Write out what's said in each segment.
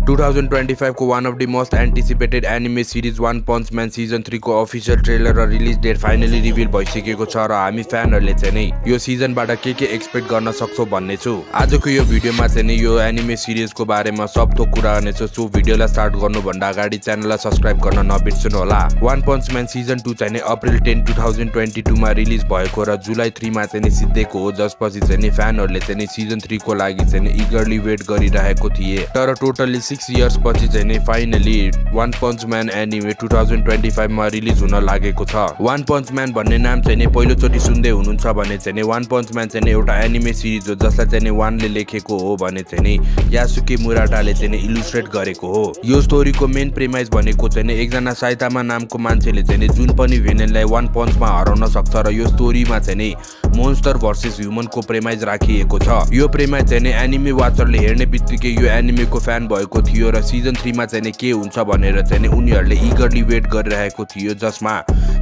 2025 को one of the most anticipated anime series one Punch man season 3 को official trailer र release date finally reveal भइसकेको छ र हामी फ्यानहरुले चाहिँ नि यो सिजनबाट के एक्सपेक्ट गर्न सक्छौ भन्ने छु। आजको यो भिडियोमा चाहिँ नि यो एनिमे सिरिजको बारेमा सब थोक कुरा गर्नेछु। सो भिडियोलाई स्टार्ट गर्नु भन्दा अगाडि च्यानललाई सब्स्क्राइब गर्न नबिर्सनु होला। वान पन्च म्यान सिजन 2 चाहिँ नि अप्रिल 10 2022 मा रिलिज भएको र जुलाई 3 मा चाहिँ नि सिद्धिएको हो, जसपछि चाहिँ नि फ्यानहरुले चाहिँ नि सिजन 3 को लागि चाहिँ नि इगरली वेट गरिरहेको थिए। तर टोटली 6 इयर्स पछि चाहिँ नि finally one Punch Man anime 2025 मा रिलिज हुन लागेको छ। वान पन्च म्यान भन्ने नाम चाहिँ नि पहिलोचोटि सुन्दै हुनुहुन्छ भने चाहिँ नि वान पन्च म्यान चाहिँ नि एउटा एनिमे सिरिज हो जसलाई चाहिँ नि वानले लेखेको हो भने चाहिँ नि यासुके मुराटाले चाहिँ नि इलुस्ट्रेट गरेको हो। यो स्टोरीको मेन प्रेमाइज भनेको चाहिँ नि एकजना साइतामा नामको मान्छेले चाहिँ नि जुन पनि भिलेनलाई वान पन्चमा हराउन सक्छ र यो स्टोरीमा चाहिँ नि मोन्स्टर भर्सेस ह्युमनको प्रेमाइज राखिएको छ। यो प्रेमाइज चाहिँ नि एनिमे वाचरले हेर्ने बित्तिकै यो एनिमेको फ्यान भएको थियो र सिजन 3 मा चाहिँ नि के हुन्छ भनेर चाहिँ नि उनीहरुले इगरली वेट गरिरहेको थियो, जसमा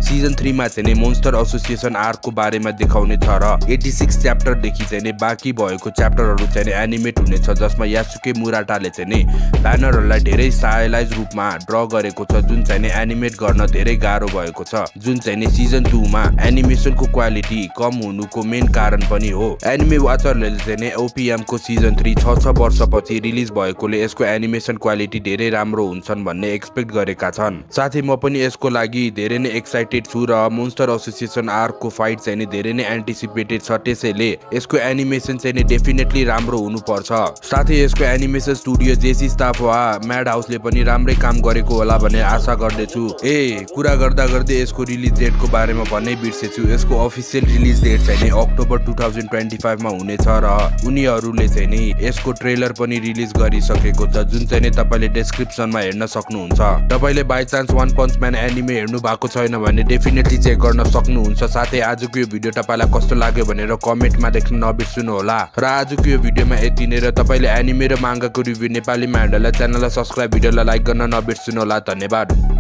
सिजन 3 मा चाहिँ नि मोन्स्टर एसोसिएसन आर्कको बारेमा देखाउने छ र 86 च्याप्टर देखि चाहिँ नि बाँकी भएको च्याप्टरहरु चाहिँ नि एनिमेट हुनेछ, जसमा यासुके मुराटाले चाहिँ नि ब्यानरहरुलाई धेरै स्टाइलाइज रूपमा ड्र गरेको छ, जुन चाहिँ नि एनिमेट गर्न धेरै गाह्रो भएको छ, जुन चाहिँ नि सिजन 2 मा एनिमेसनको क्वालिटी कम हुनुको मेन कारण पनि हो। एनिमे वाचरले चाहिँ नि ओपीएम को सिजन 3 6 वर्षपछि रिलिज भएकोले यसको एनिमेसन क्वालिटी धेरै राम्रो हुन्छन् भन्ने एक्सपेक्ट गरेका छन्। साथै म पनि यसको लागि धेरै नै एक्साइटेड छु र मोन्स्टर एसोसिएसन आर्कको फाइट चाहिँ नि धेरै नै एन्टिसिपेटेड छ, त्यसैले यसको एनिमेसन चाहिँ नि डेफिनेटली राम्रो हुनुपर्छ। साथै यसको एनिमेसन स्टुडियो जेसी स्टाफ वा म्याड हाउसले पनि राम्रै काम गरेको होला भन्ने आशा गर्दैछु। कुरा गर्दा गर्दै यसको रिलिज डेटको बारेमा भन्नै बिर्सेछु। यसको अफिसियल रिलिज डेट चाहिँ नि अक्टोबर 2025 मा हुनेछ र उनीहरुले चाहिँ नि यसको ट्रेलर पनि रिलिज गरिसकेको छ, जुन चाहिँ नि तपाईले डिस्क्रिप्सनमा हेर्न सक्नुहुन्छ। तपाईले by chance One Punch Man anime हेर्नु भएको छैन भने डेफिनेटली चेक गर्न सक्नुहुन्छ। साथै आजको यो भिडियो तपाईलाई कस्तो लाग्यो भनेर कमेन्टमा लेख्न नबिर्सनु होला। र आजको यो भिडियोमा यति नै। र तपाईले एनिमे र मांगाको रिभ्यू नेपालीमा हेर्नलाई च्यानललाई सब्स्क्राइब, भिडियोलाई लाइक गर्न नबिर्सनु होला। धन्यवाद।